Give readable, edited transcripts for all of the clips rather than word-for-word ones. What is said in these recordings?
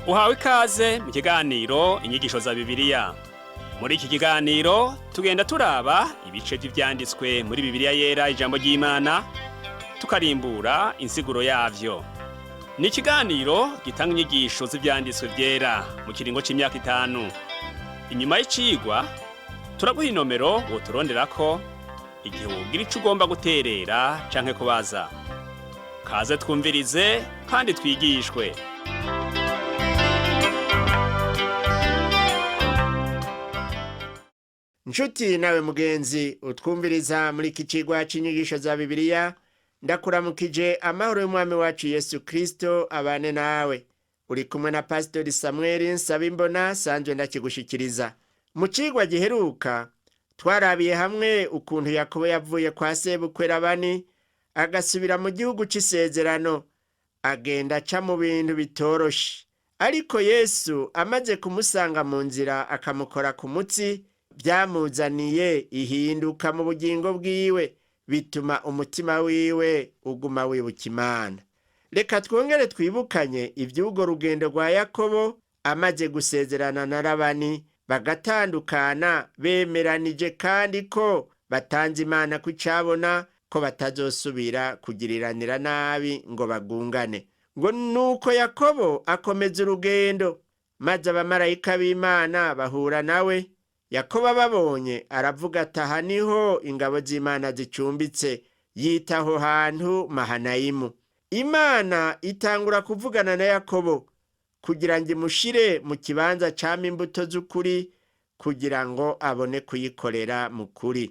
Uhawe ikaze mu kiganiro Inyigisho za Bibiliya. Muri iki kiganiro tugenda turaba ibice vy'ivyanditswe muri Bibiliya Yera, ijambo ry'Imana, tukarimbura insiguro yavyo. Ni ikiganiro gitanga inyigisho z'ivyanditswe vyera mu kiringo c'imyaka 5. Inyuma y'icigwa turaguha inomero woturonderako igihe wogira ico ugomba guterera canke kubaza. Kaze twumvirize kandi twigishwe. Nshuti nawe mugenzi utwumviriza muri iki cigwa c'inyigisho za Bibiliya, ndakuramukije amahoro y'Umwami wacu Yesu Kristo abane nawe. Uri kumwe na Pasitori Samweli Nsabimbona, sanzwe ndakigushikiriza. Mu cigwa giheruka twarabiye hamwe ukuntu Yakobo yavuye kwa sebukwe Labani agasubira mu gihugu c'isezerano, agenda aca mu bintu bitoroshe. Ariko Yesu amaze kumusanga mu nzira akamukora ku mutsi, byamuzaniye ihinduka mu bugingo bwiwe, bituma umutima wiwe uguma wibuka Imana. Reka twongere twibukanye ivy'urwo rugendo rwa Yakobo amaze gusezerana na Labani, bagatandukana bemeranije kandi ko batanze Imana ko icabona ko batazosubira kugiriranira nabi ngo bagungane. Ngo nuko Yakobo akomeza urugendo, maze abamarayika b'Imana bahura nawe. Yakobo ababonye aravuga ati: "Aha niho ingabo z'Imana zicumbitse." Yita aho hantu Mahanayimu. Imana itangura kuvugana na Yakobo kugira ngo imushire mu kibanza cama imbuto z'ukuri, kugira ngo abone kuyikorera mu kuri.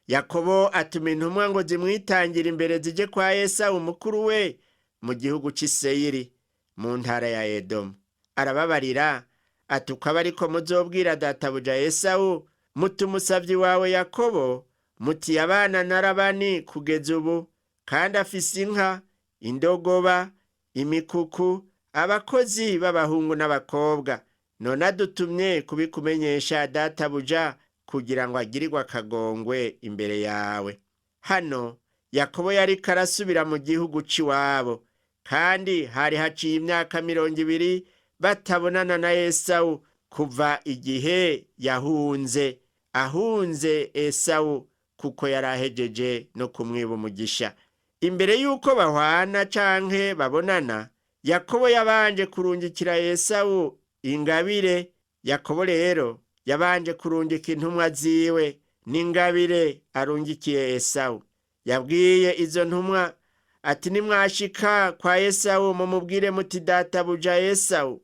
Yakobo atuma intumwa ngo zimwitangire imbere zije kwa Esawu mukuru we mu gihugu c'i Seyiri mu ntara ya Edomu. Arababarira ati: "Uko aba ariko muzobwira databuja Esawu muti: umusavyi wawe Yakobo muti: abana na Labani kugeza ubu, kandi afise inka, indogoba, imikuku, abakozi b'abahungu n'abakobwa. None adutumye kubikumenyesha databuja, kugira ngo agirirwe akagongwe imbere yawe." Hano Yakobo yariko arasubira mu gihugu c'iwabo, kandi hari haciye imyaka 20 batabonana na Esawu kuva igihe yahunze, ahunze Esawu kuko yari ahejeje no kumwiba umugisha. Imbere y'uko bahwana canke babonana, Yakobo yabanje kurungikira Esawu ingabire. Yakobo rero yabanje kurungika intumwa ziwe n'ingabire arungikiye Esawu. Yabwiye izo ntumwa ati: "Nimwashika kwa Esawu mumubwire muti: databuja Esawu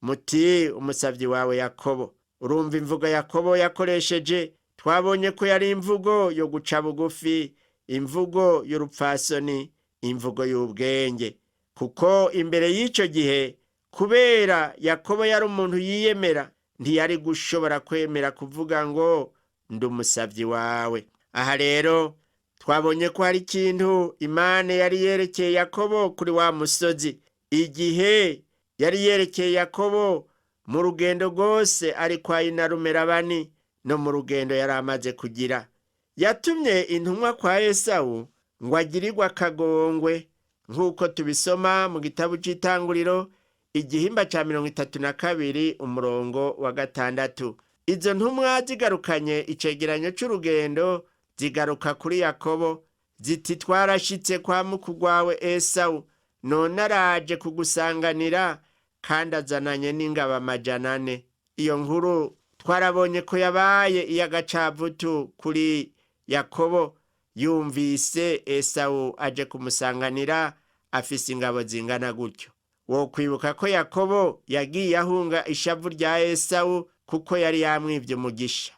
muti: umusavyi wawe Yakobo." Urumva imvugo Yakobo yakoresheje, twabonye ko yari imvugo yo guca bugufi, imvugo y'urupfasoni, imvugo y'ubwenge. Kuko imbere y'ico gihe, kubera Yakobo yari umuntu yiyemera, ntiyari gushobora kwemera kuvuga ngo ndi umusavyi wawe. Aha rero twabonye ko hari ikintu Imana yari yerekeye Yakobo kuri wa musozi. Igihe yari yerekeye Yakobo mu rugendo rwose ari kwa inarume Labani no mu rugendo yari amaze kugira. Yatumye intumwa kwa Esawu ngo agirirwe akagongwe, nk'uko tubisoma mu gitabo c'Itanguriro igihimba ca 32 umurongo wa 6. Izo ntumwa zigarukanye icegeranyo c'urugendo, zigaruka kuri Yakobo ziti: "Twarashitse kwa mukuru wawe Esawu, none araje kugusanganira kandi azananye n'ingabo 400." Iyo nkuru twarabonye ko yabaye iy'agacavutu kuri Yakobo yumvise Esawu aje kumusanganira afise ingabo zingana gutyo. Wokwibuka ko Yakobo yagiye ahunga ishavu rya Esawu kuko yari yamwivye umugisha.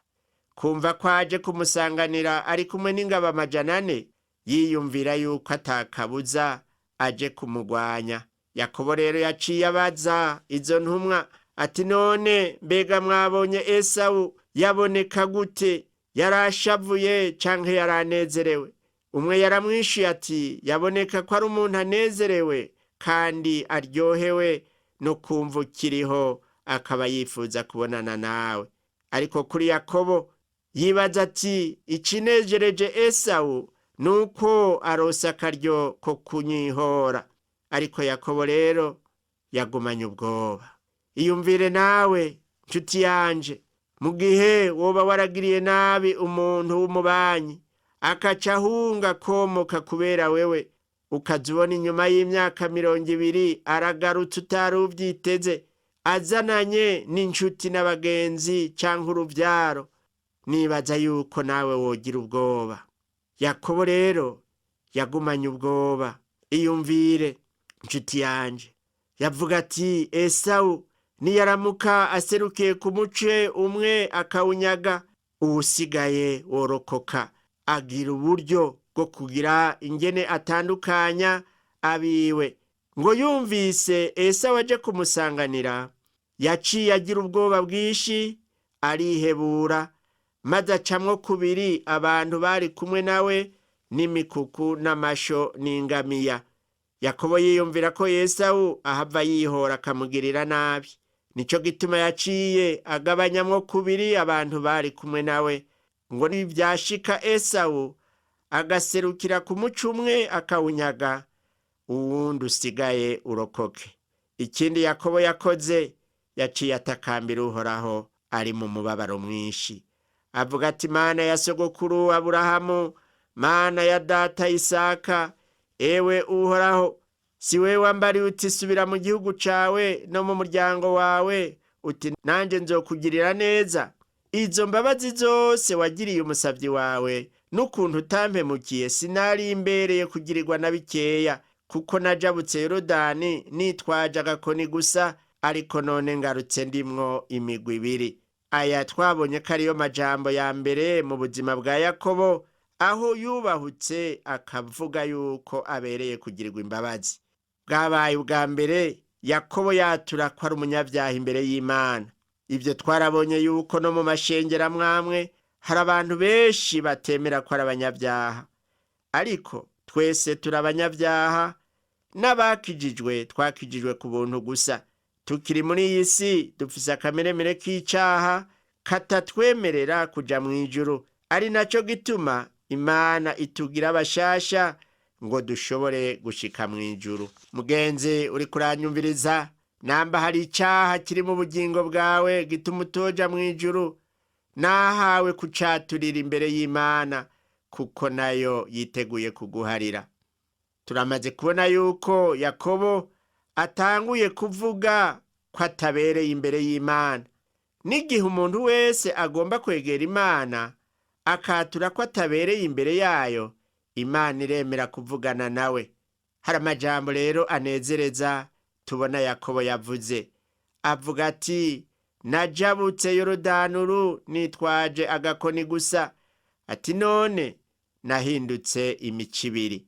Kumva ko aje kumusanganira ari kumwe n'ingabo 400, yiyumvira yuko atakabuza aje kumugwanya. Yakobo rero yaciye abaza izo ntumwa ati: "None mbega mwabonye Esawu yaboneka gute? Yarashavuye canke yaranezerewe?" Umwe yaramwishuye ati: "Yaboneka ko ari umuntu anezerewe kandi aryohewe no kumva ukiriho, akaba yifuza kubonana nawe." Ariko kuri Yakobo yibaza ati: "Ikinejereje Esawu nuko aronse akaryo ko kunyihora." Ariko Yakobo rero yagumanye ubwoba. Iyumvire nawe nshuti yanje, mu gihe woba waragiriye nabi umuntu w'umubanyi akaca ahunga komoka kubera wewe, ukaza ubona inyuma y'imyaka 20 aragarutse utari uvyiteze, azananye n'inshuti n'abagenzi canke uruvyaro, nibaza yuko nawe wogira ubwoba. Yakobo rero yagumanye ubwoba. Iyumvire nshuti yanje, yavuga ati Esawu niyaramuka aserukiye ku muce umwe akawunyaga, uwusigaye worokoka. Agira uburyo bwo kugira ingene atandukanya abiwe. Ngo yumvise Esawu aje kumusanganira, yaciye agira ubwoba bwinshi, arihebura, maze acamwo kubiri abantu bari kumwe nawe n'imikuku n'amasho n'ingamiya. Yakobo yiyumvira ko Esawu ahava yihora akamugirira nabi. Nico gituma yaciye agabanyamwo kubiri abantu bari kumwe nawe, ngo nivyashika Esawu agaserukira ku muce umwe akawunyaga, uwundi usigaye urokoke. Ikindi Yakobo yakoze, yaciye atakambira Uhoraho ari mu mubabaro mwinshi, avuga ati Mana ya sogokuru Aburahamu, Mana ya data Isaka, ewe Uhoraho, si wewe wambariye uti subira mu gihugu cawe no mu muryango wawe, uti nanje nzokugirira neza. Izo mbabazi zose wagiriye umusavyi wawe n'ukuntu utampemukiye, sinari imbereye kugirirwa na bikeya, kuko najabutse Yorodani nitwaje agakoni gusa, ariko none ngarutse ndimwo imigwi ibiri. Aya twabonye ko ariyo majambo ya mbere mu buzima bwa Yakobo, aho yubahutse akavuga yuko abereye kugirirwa imbabazi. Bwabaye ubwa mbere Yakobo yatura ko ari umunyabyaha imbere y'Imana. Ibyo twarabonye yuko no mu mashengero amwamwe hari abantu benshi batemera ko ari abanyabyaha, ariko twese turi abanyabyaha, n'abakijijwe twakijijwe ku buntu gusa. Tukiri muri iyi si dufise akameremere k'icaha katatwemerera kuja mu ijuru, ari naco gituma Imana itugira abashasha ngo dushobore gushika mu ijuru. Mugenzi uri kuranyumviriza, namba hari icaha kiri mu bugingo bwawe gituma utoja mu ijuru, nahawe kucaturira imbere y'Imana, kuko nayo yiteguye kuguharira. Turamaze kubona yuko Yakobo atanguye kuvuga ko atabereye imbere y'Imana. N'igihe umuntu wese agomba kwegera Imana akatura ko atabereye imbere yayo, Imana iremera kuvugana nawe. Hari amajambo rero anezereza tubona Yakobo yavuze, avuga ati najabutse Yorodani uru nitwaje agakoni gusa, ati none nahindutse imico ibiri.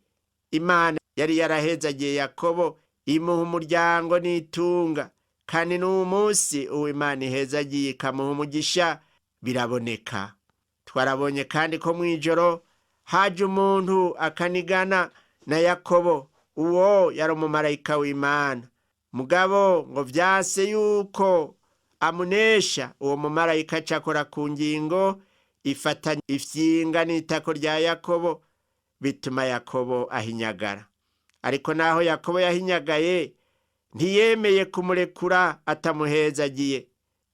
Imana yari yarahezagiye Yakobo imuha umuryango n'itunga, kandi n'uwu munsi uwo Imana ihezagiye ikamuha umugisha biraboneka. Twarabonye kandi ko mw'ijoro haje umuntu akanigana na Yakobo, uwo yari umumarayika w'Imana. Mugabo ngo vyase yuko amunesha, uwo mumarayika acakora ku ngingo ifata ifyinga n'itako rya Yakobo, bituma Yakobo ahinyagara. Ariko naho Yakobo yahinyagaye, ntiyemeye kumurekura atamuhezagiye.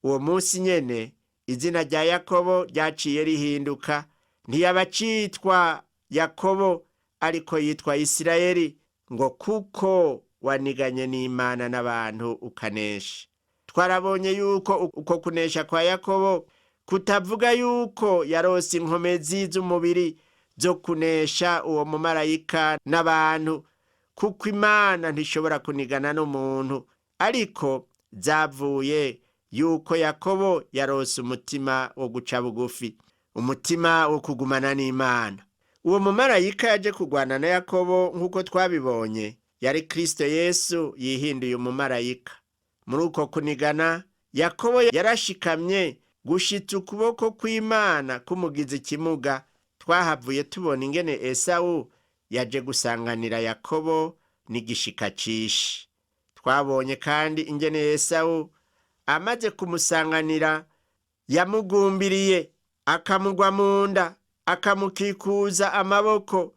Uwo munsi nyene izina rya Yakobo ryaciye rihinduka, ntiyaba acitwa Yakobo, ariko yitwa Isirayeli, ngo kuko waniganye n'Imana n'abantu ukanesha. Twarabonye yuko uko kunesha kwa Yakobo kutavuga yuko yarose inkomezi z'umubiri zo kunesha uwo mumarayika n'abantu, kuko Imana ntishobora kunigana n'umuntu, ariko zavuye yuko Yakobo yarose umutima wo guca bugufi, umutima wo kugumana n'Imana. Uwo mumarayika yaje kurwana na Yakobo nk'uko twabibonye, yari Kristo Yesu yihinduye umumarayika. Muri uko kunigana, Yakobo yarashikamye gushitsa ukuboko kw'Imana kumugize ikimuga. Twahavuye tubona ingene Esawu yaje gusanganira Yakobo n'igishika cishi. Twabonye kandi ingene Esawu amaze kumusanganira yamugumbiriye, akamugwa mu nda, akamukikuza amaboko,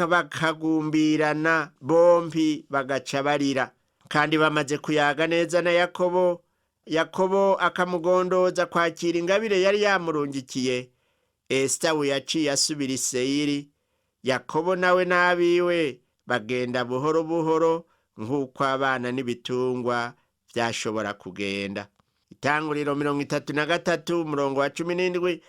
bakagumbirana bompi bagaca barira. Kandi bamaze kuyaga neza na Yakobo, Yakobo akamugondoza kwakira ingabire yari yamurungikiye, Esawu yaciye asubira i Seyiri. Yakobo nawe n'abiwe bagenda buhoro buhoro nk'uko abana n'ibitungwa byashobora kugenda. Itanguriro 33 umurongo wa 17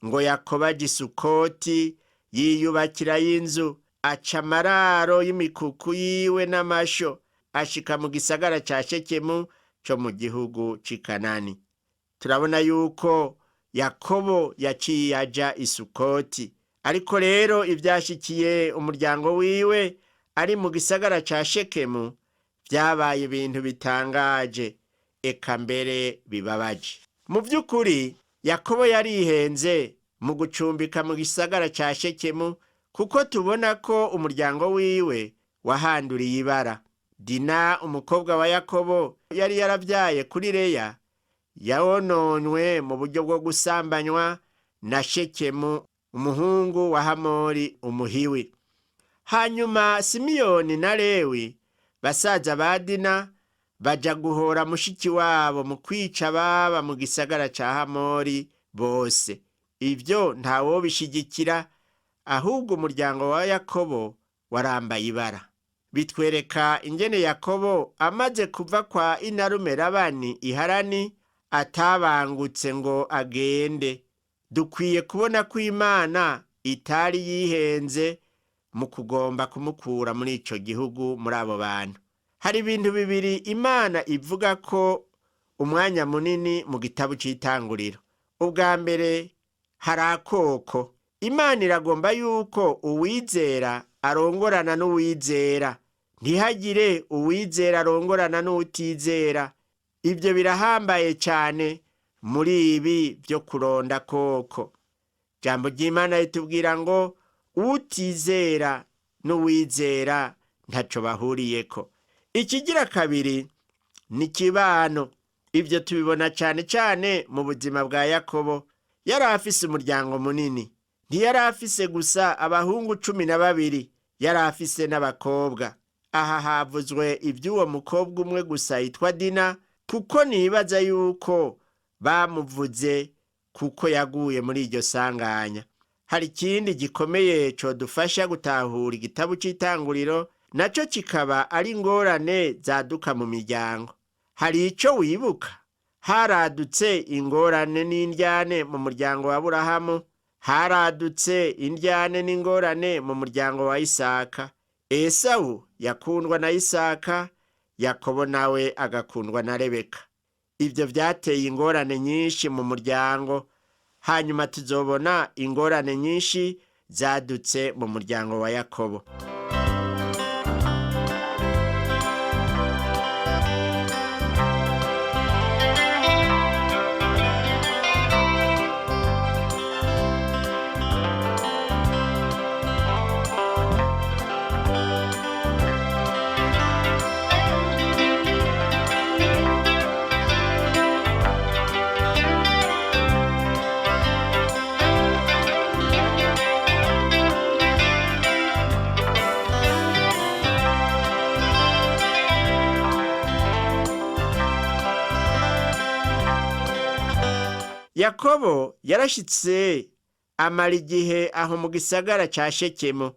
ngo Yakobo aja i Sukoti yiyubakirayo inzu, aca amararo y'imikuku yiwe n'amasho, ashika mu gisagara ca Shekemu co mu gihugu c'i Kanani. Turabona yuko Yakobo yaciye aja i Sukoti, ariko rero ivyashikiye umuryango wiwe ari mu gisagara ca Shekemu vyabaye ibintu bitangaje, eka mbere bibabaje. Mu vy'ukuri Yakobo yarihenze mu gucumbika mu gisagara ca Shekemu, kuko tubona ko umuryango wiwe wahanduriye ibara. Dina umukobwa wa Yakobo yari yaravyaye kuri Leya yawononwe mu buryo bwo gusambanywa na Shekemu umuhungu wa Hamori umuhiwi. Hanyuma Simiyoni na Lewi basaza ba Dina baja guhora mushiki wabo mu kwica baba mu gisagara ca Hamori bose. Ivyo ntawobishigikira, ahubwo umuryango wa Yakobo warambaye ibara. Bitwereka ingene Yakobo amaze kuva kwa inarume Labani i Harani atabangutse ngo agende. Dukwiye kubona ko Imana itari yihenze mu kugomba kumukura muri ico gihugu muri abo bantu. Hari ibintu bibiri Imana ivuga ko umwanya munini mu gitabo c'itanguriro. Ubwa mbere hari akoko. Imana iragomba yuko uwizera arongorana n'uwizera, ntihagire uwizera arongorana n'uwutizera. Ibyo birahambaye cyane muri ibi byo kuronda koko. Jambo ry'Imana ritubwira ngo utizera n'uwizera ntaco bahuriyeko. Ikigira kabiri ni kibano. Ibyo tubibona cyane cyane mu buzima bwa Yakobo. Yari afise umuryango munini, ntiyari afise gusa abahungu 12, yari afise n'abakobwa. Aha havuzwe iby'uwo mukobwa umwe gusa yitwa Dina, kuko nibaza yuko bamuvuze kuko yaguye muri iryo sanganya. Hari ikindi gikomeye codufasha gutahura igitabo c'itanguriro, naco kikaba ari ingorane zaduka mu miryango. Hari ico wibuka? Haradutse ingorane n'indyane mu muryango wa Aburahamu, haradutse indyane n'ingorane mu muryango wa Isaka. Esawu yakundwa na Isaka, Yakobo nawe agakundwa na Rebeka. Ibyo byateye ingorane nyinshi mu muryango. Hanyuma tuzobona ingorane nyinshi zadutse mu muryango wa Yakobo. Yakobo yarashitse amara igihe aho mu gisagara ca Shekemu,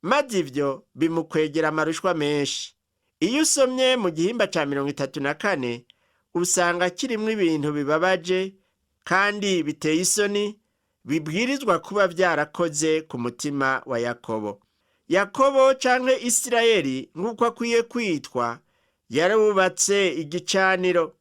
maze ivyo bimukwegera amarushwa menshi. Iyo usomye mu gihimba ca 34 usanga kirimwo ibintu bibabaje kandi biteye isoni bibwirizwa kuba vyarakoze ku mutima wa Yakobo. Yakobo canke Isirayeli nk'uko akwiye kwitwa, yarubatse igicaniro,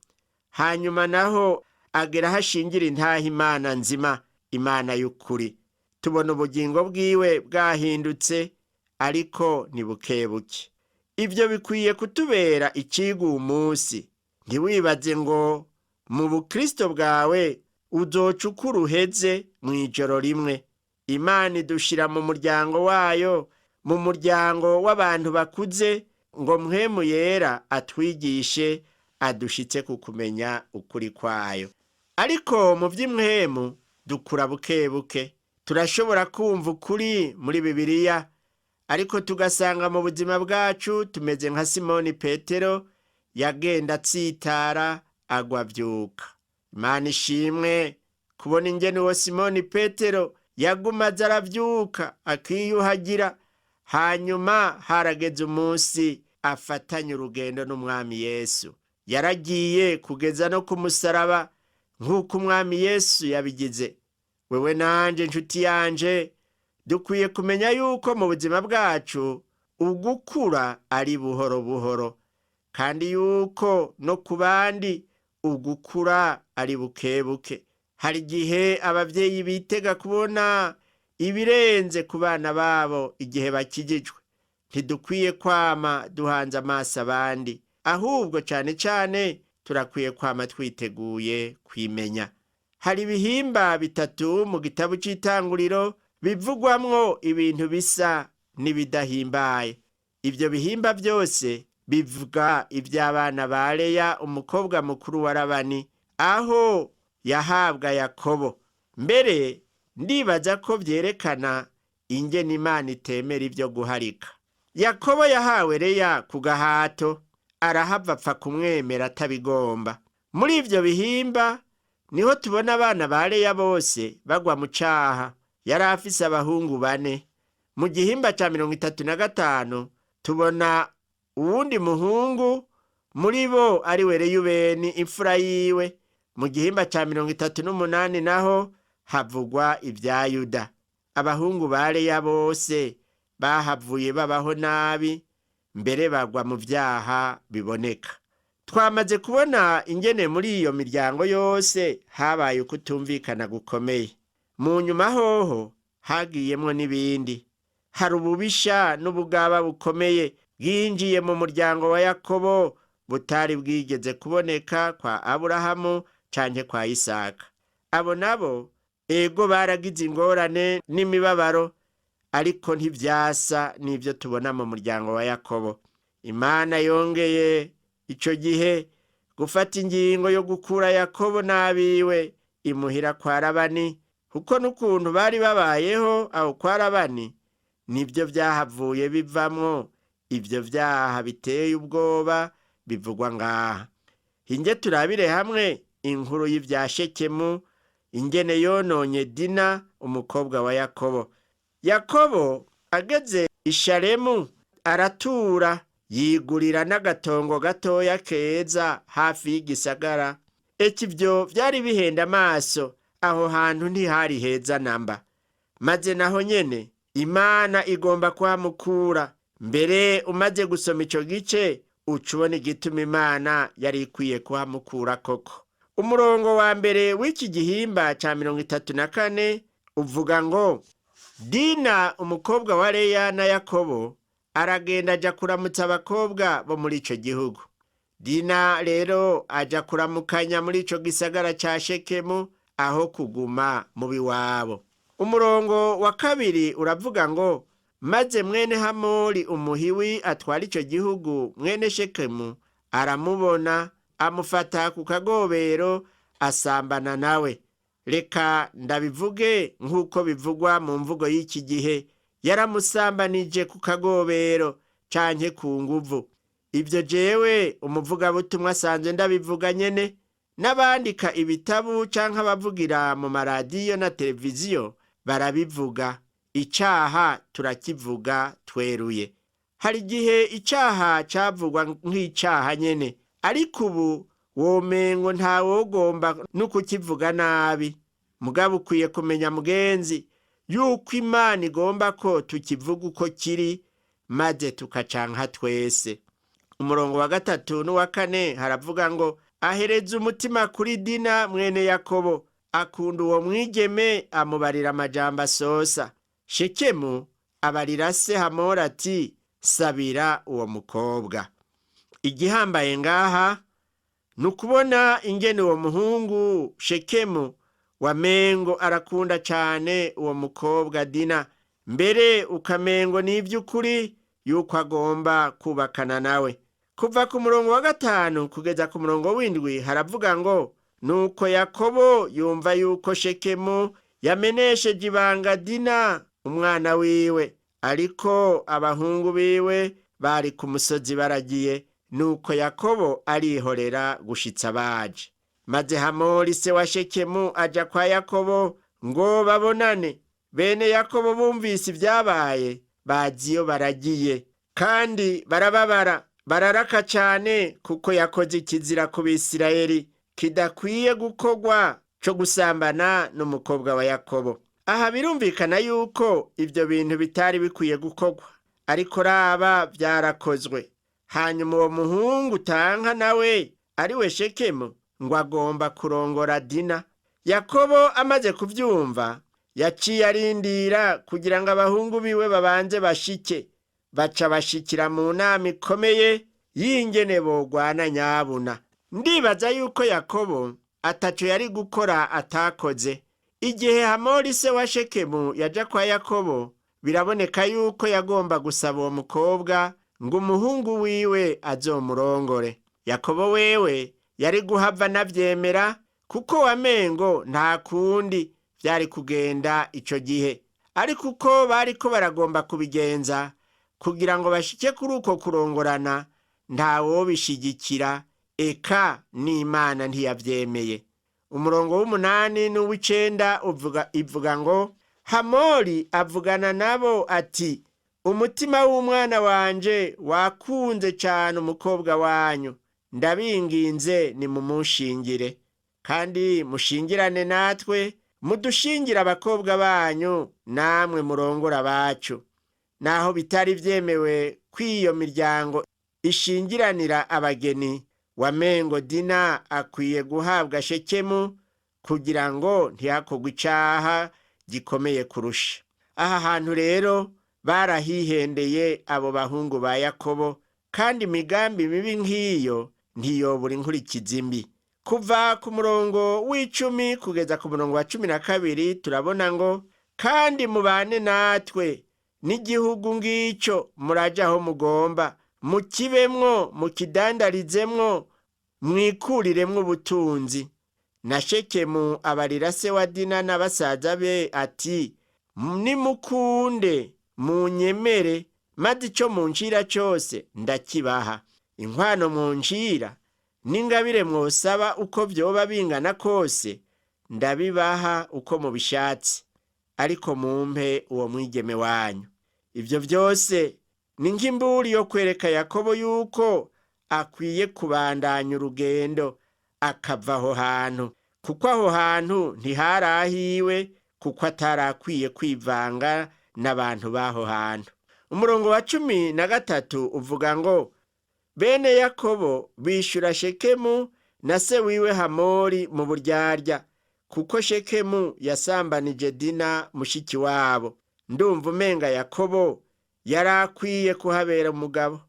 hanyuma naho agera aho ashingira intaha Imana nzima, Imana y'ukuri. Tubona ubugingo bwiwe bwahindutse, ariko ni bukebuke. Ibyo bikwiye kutubera icigwa uwu munsi. Ntiwibaze ngo mu bukristo bwawe uzoca uko uruheze mw'ijoro rimwe. Imana idushira mu muryango wayo, mu muryango w'abantu bakuze, ngo mpwemu yera atwigishe, adushitse ku kumenya ukuri kwayo. Ariko mu by'imwemu dukura bukebuke. Turashobora kumva ukuri muri Bibiliya, ariko tugasanga mu buzima bwacu tumeze nka Simoni Petero yagenda atsitara, agwa avyuka. Imana ishimwe kubona ingene uwo Simoni Petero yaguma aza aravyuka akiyuhagira, hanyuma harageze umunsi afatanye urugendo n'umwami Yesu. Yaragiye kugeza no ku musaraba nk'uko umwami Yesu yabigize. Wewe nanje nshuti yanje, dukwiye kumenya yuko mu buzima bwacu ugukura ari buhoro buhoro, kandi yuko no ku bandi ugukura ari bukebuke. Hari igihe abavyeyi bitega kubona ibirenze ku bana babo igihe bakijijwe. Ntidukwiye kwama duhanze amaso abandi, ahubwo cane cane turakwiye kwama twiteguye kwimenya. Hari ibihimba bitatu mu gitabo c'itanguriro bivugwamwo ibintu bisa n'ibidahimbaye. Ivyo bihimba vyose bivuga ivy'abana ba Leya, umukobwa mukuru wa Labani, aho yahabwa Yakobo. Mbere ndibaza ko vyerekana ingene Imana itemera ivyo guharika. Yakobo yahawe Leya ku gahato, arahava apfa kumwemera atabigomba. Muri ivyo bihimba niho tubona abana ba Leya bose bagwa mu caha. Yari afise abahungu bane. Mu gihimba ca 35 tubona uwundi muhungu muri bo ari we Reyubeni imfura yiwe. Mu gihimba ca 38 naho havugwa ibya Yuda. Abahungu ba Leya bose bahavuye babaho nabi, mbere bagwa mu vyaha biboneka. Twamaze kubona ingene muri iyo miryango yose habaye ukutumvikana gukomeye. Mu nyuma hoho hagiyemwo n'ibindi. Hari ububisha n'ubugaba bukomeye bwinjiye mu muryango wa Yakobo butari bwigeze kuboneka kwa Aburahamu canke kwa Isaka. Abo nabo ego baragize ingorane n'imibabaro, ariko ntivyasa n'ivyo tubona mu muryango wa Yakobo. Imana yongeye ico gihe gufata ingingo yo gukura Yakobo n'abiwe imuhira kwa Labani, kuko n'ukuntu bari babayeho aho kwa Labani nibyo vyahavuye bivamwo ivyo vyaha biteye ubwoba bivugwa ngaha. Hinge turabire hamwe inkuru y'ivya Shekemu, ingene yononye Dina umukobwa wa Yakobo. Yakobo ageze i Sharemu aratura, yigurira n'agatongo gatoya keza hafi y'igisagara. Eka ivyo vyari bihenda amaso, aho hantu ntihari heza namba. Maze naho nyene Imana igomba kuhamukura. Mbere umaze gusoma ico gice uca ubona igituma Imana yari ikwiye kuhamukura koko. Umurongo wa mbere w'iki gihimba ca 34 uvuga ngo: Dina umukobwa wa Leya na Yakobo aragenda aja kuramutsa abakobwa bo muri ico gihugu. Dina rero aja kuramukanya muri ico gisagara ca Shekemu aho kuguma mu biwabo. Umurongo wa kabiri uravuga ngo: maze mwene Hamori umuhiwi atwara ico gihugu, mwene Shekemu aramubona, amufata ku kagobero, asambana nawe. Reka ndabivuge nk'uko bivugwa mu mvugo y'iki gihe, yaramusambanije ku kagobero canke ku nguvu. Ivyo jewe umuvugabutumwa asanzwe ndabivuga nyene, n'abandika ibitabu canke abavugira mu maradiyo na televiziyo barabivuga. Icaha turakivuga tweruye. Hari igihe icaha cavugwa nk'icaha nyene, ariko ubu womengo ntawogomba no kukivuga nabi. Mugabo ukwiye kumenya mugenzi yuko Imana igomba ko tukivuga uko kiri, maze tukacanka twese. Umurongo wa gatatu n'uwa kane haravuga ngo: ahereza umutima kuri Dina mwene Yakobo, akunda uwo mwigeme, amubarira amajambo asosa. Shekemu abarira se Hamori ati: sabira uwo mukobwa. Igihambaye ngaha ni ukubona ingene uwo muhungu Shekemu wamengo arakunda cane uwo mukobwa Dina, mbere ukamengo ni ivy'ukuri yuko agomba kubakana nawe. Kuva ku murongo wa gatanu kugeza ku murongo w'indwi haravuga ngo: nuko Yakobo yumva yuko Shekemu yamenesheje ibanga Dina umwana wiwe, ariko abahungu biwe bari ku musozi baragiye. Nuko Yakobo arihorera gushitsa baje. Maze Hamori se wa Shekemu aja kwa Yakobo ngo babonane. Bene Yakobo bumvise ibyabaye, bazi iyo baragiye, kandi barababara, bararaka cane, kuko yakoze ikizira ku Bisirayeli kidakwiye gukorwa co gusambana n'umukobwa wa Yakobo. Aha birumvikana yuko ibyo bintu bitari bikwiye gukorwa, ariko raba byarakozwe. Hanyuma uwo muhungu utanka nawe ari we Shekemu ngo agomba kurongora Dina. Yakobo amaze kuvyumva, yaciye arindira kugira ngo abahungu biwe babanze bashike. Baca bashikira mu nama ikomeye y'ingene bogwana nyabuna. Ndibaza yuko Yakobo ataco yari gukora atakoze. Igihe Hamori se wa Shekemu yaja kwa Yakobo, biraboneka yuko yagomba gusaba uwo mukobwa ngo umuhungu wiwe azomurongore. Yakobo wewe yari guhava anavyemera, kuko wamengo nta kundi vyari kugenda ico gihe. Ariko uko bariko baragomba kubigenza kugira ngo bashike kuri uko kurongorana, ntawobishigikira, eka n'Imana ntiyavyemeye. Umurongo w'8 n'uw'icenda ivuga ngo: Hamori avugana nabo ati: umutima w'umwana wanje wakunze cane umukobwa wanyu, ndabinginze nimumushingire, kandi mushingirane natwe, mudushingire abakobwa banyu, namwe murongora abacu. Naho bitari vyemewe kw'iyo miryango ishingiranira abageni, wamengo Dina akwiye guhabwa Shekemu kugira ngo ntihakorwe icaha gikomeye kurusha. Aha hantu rero barahihendeye abo bahungu ba Yakobo, kandi imigambi mibi nk'iyo ntiyobura inkurikizi mbi. Kuva ku murongo w'10 kugeza ku murongo wa 12 turabona ngo: kandi mubane natwe n'igihugu ngicyo muraja aho mugomba, mukibemwo, mukidandarizemwo, mwikuriremwo ubutunzi. Na Shekemu abarira se wa Dina na basaza be ati: nimukunde munyemere, maze ico muncira cose ndakibaha. Inkwano muncira n'ingabire mwosaba uko vyoba bingana kose, ndabibaha uko mubishatse, ariko mumpe uwo mwigeme wanyu. Ivyo vyose ni nk'imburi yo kwereka Yakobo yuko akwiye kubandanya urugendo akava aho hantu, kuko aho hantu ntihari ahiwe, kuko atarakwiye kwivanga n'abantu b'aho hantu. Umurongo wa 13 uvuga ngo: bene Yakobo bishura Shekemu na se wiwe Hamori mu buryarya, kuko Shekemu yasambanije Dina mushiki wabo. Ndumva umenga Yakobo yari akwiye kuhabera umugabo.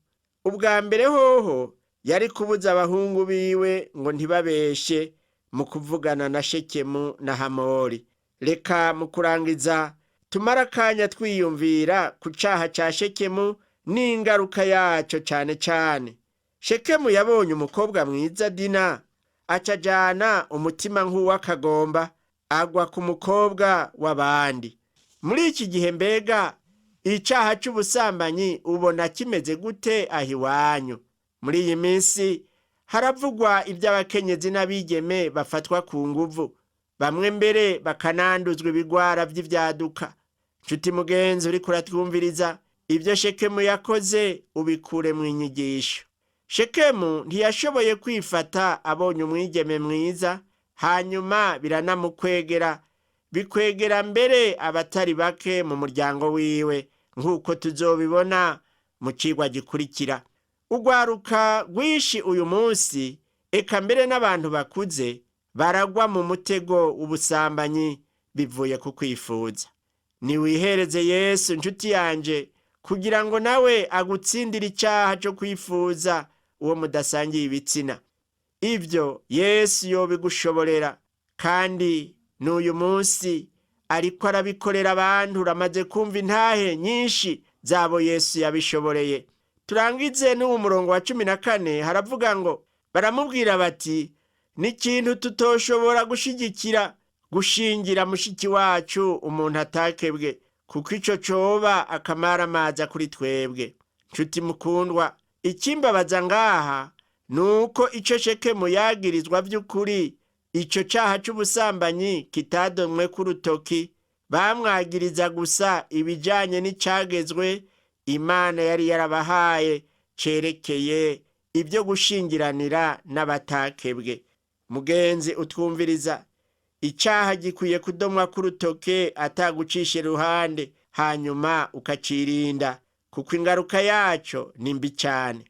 Ubwa mbere hoho yari kubuza abahungu biwe ngo ntibabeshe mu kuvugana na Shekemu na Hamori. Reka mu kurangiza tumara akanya twiyumvira ku caha ca Shekemu n'ingaruka yaco cane cane. Shekemu yabonye umukobwa mwiza Dina, acajana umutima nk'uw'akagomba, agwa ku mukobwa w'abandi. Muri iki gihe mbega icaha c'ubusambanyi ubona kimeze gute aho iwanyu? Muri iyi minsi haravugwa ivy'abakenyezi n'abigeme bafatwa ku nguvu, bamwe mbere bakananduzwa ibigwara vy'ivyaduka. Nshuti mugenzi uriko uratwumviriza, ibyo Shekemu yakoze ubikure mu inyigisho. Shekemu ntiyashoboye kwifata abonye umwigeme mwiza, hanyuma biranamukwegera, bikwegera mbere abatari bake mu muryango wiwe, nk'uko tuzobibona mu cigwa gikurikira. Urwaruka rwinshi uyu munsi, eka mbere n'abantu bakuze, baragwa mu mutego w'ubusambanyi bivuye ku kwifuza. Niwihereze Yesu nshuti yanje, kugira ngo nawe agutsindire icaha co kwifuza uwo mudasangiye ibitsina. Ivyo Yesu yobigushoborera, kandi n'uyu munsi ariko arabikorera abantu. Uramaze kumva intahe nyinshi zabo Yesu yabishoboreye. Turangize n'uwo murongo wa 14, haravuga ngo: baramubwira bati, n'ikintu tutoshobora gushigikira gushingira mushiki wacu umuntu atakebwe, kuko ico coba akamaramaza kuri twebwe. Nshuti mukundwa, Ikimbabaza ngaha ni uko icyo Shekemu yagirizwa by'ukuri, icyo cyaha cy'ubusambanyi kitadomwe k'urutoki. Bamwagiriza gusa ibijyanye n'icyagezwe Imana yari yarabahaye cyerekeye ibyo gushingiranira n'abatakebwe. Mugenzi utwumviriza, icyaha gikwiye kudomwa k'urutoke atagucisha iruhande, hanyuma ukacirinda, kuko ingaruka yacyo ni mbi cyane.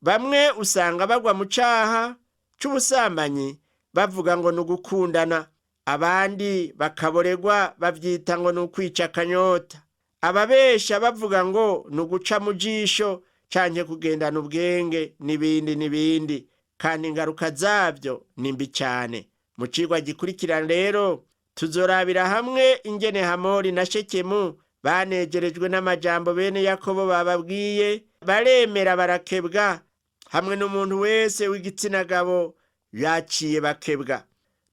Bamwe usanga bagwa mu cyaha cy'ubusambanyi bavuga ngo ni ugukundana, abandi bakaboregwa babyita ngo ni ukwica akanyota, ababesha bavuga ngo ni uguca mu jisho canke kugendana ubwenge, n'ibindi n'ibindi, kandi ingaruka zabyo ni mbi cyane. Mu cigwa gikurikirana rero tuzorabira hamwe ingene Hamori na Shekemu banegerejwe n'amajambo bene Yakobo bababwiye, baremera barakebwa, hamwe n'umuntu wese w'igitsina gabo yaciye bakebwa.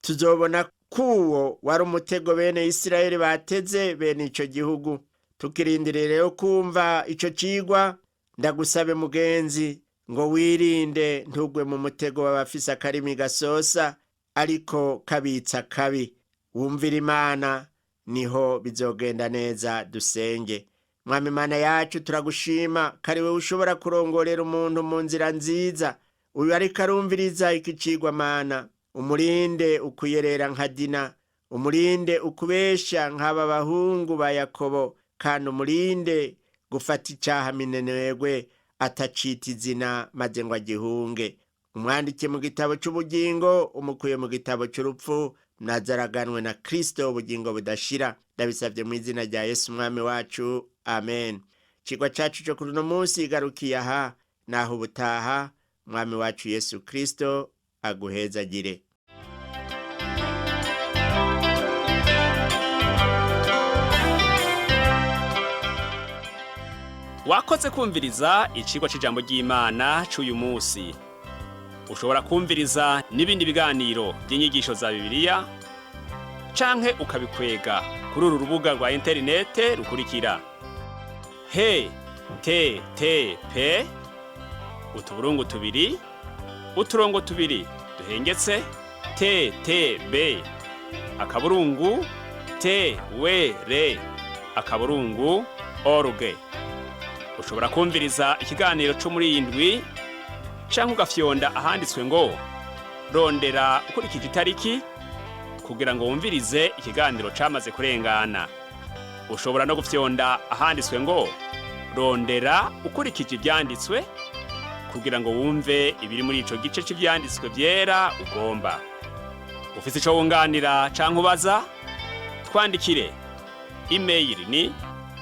Tuzobona kuwo wari umutego bene Isirayeli bateze bene ico gihugu. Tukirindiriye rero kumva ico cigwa, ndagusabe mugenzi ngo wirinde ntugwe mu mutego w'abafise akarimi gasosa ariko kabitsa kabi. Wumvira Imana, niho bizogenda neza. Dusenge. Mwami Imana yacu, turagushima kari wewe ushobora kurongorera umuntu mu nzira nziza. Uyu ariko arumviriza iki cigwa, Mana, umurinde ukuyerera nka Dina, umurinde ukubesha nk'aba bahungu ba Yakobo, kandi umurinde gufata icaha minenegwe atacita izina maze ngo agihunge. Umwandike mu gitabo cy'ubugingo, umukuye mu gitabo cy'urupfu, nazaraganwe na Kristo ubugingo budashira. Ndabisabye mu izina rya Yesu umwami wacu, amen. Ikigwa cacu cyo kuri uno munsi igarukiye aha, naho ubutaha. Umwami wacu Yesu Kristo aguhezagire. Wakoze kumviriza icigwa c'ijambo ry'Imana c'uyu munsi. Ushobora kumviriza n'ibindi biganiro by'inyigisho za Bibiliya canke ukabikwega kuri uru rubuga rwa interinete rukurikira: he te te pe utuburungu tubiri uturongo tubiri duhengetse te te be akaburungu te we re akaburungu org. Ushobora kumviriza ikiganiro cyo muri iyi ndwi canke ugafyonda ahanditswe ngo rondera ukurikije itariki kugira ngo wumvirize ikiganiro camaze kurengana. Ushobora no gufyonda ahanditswe ngo rondera ukurikije ivyanditswe kugira ngo wumve ibiri muri ico gice c'ivyanditswe vyera ugomba. Ufise ico wunganira canke ubaza, twandikire. Email ni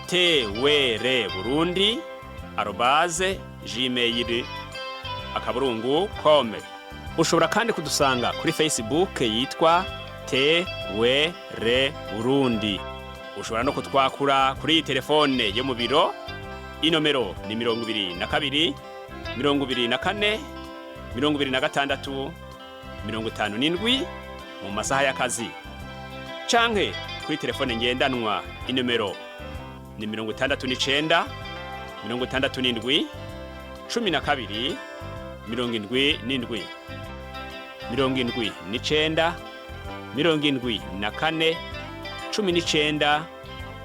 twrburundi@gmail.com. Ushobora kandi kudusanga kuri Facebook yitwa TWR Burundi. Ushobora no kutwakura kuri iyi telefone yo mu biro, inomero ni 22 24 26 57 mu masaha y'akazi, canke kuri telefone ngendanwa, inomero ni 69 67 12 77, 79 74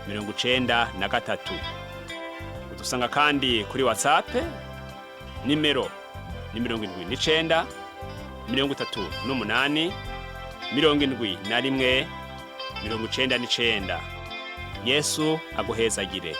19 93. Udusanga kandi kuri WhatsApp, nimero ni 79 38 71 99. Yesu aguhezagire.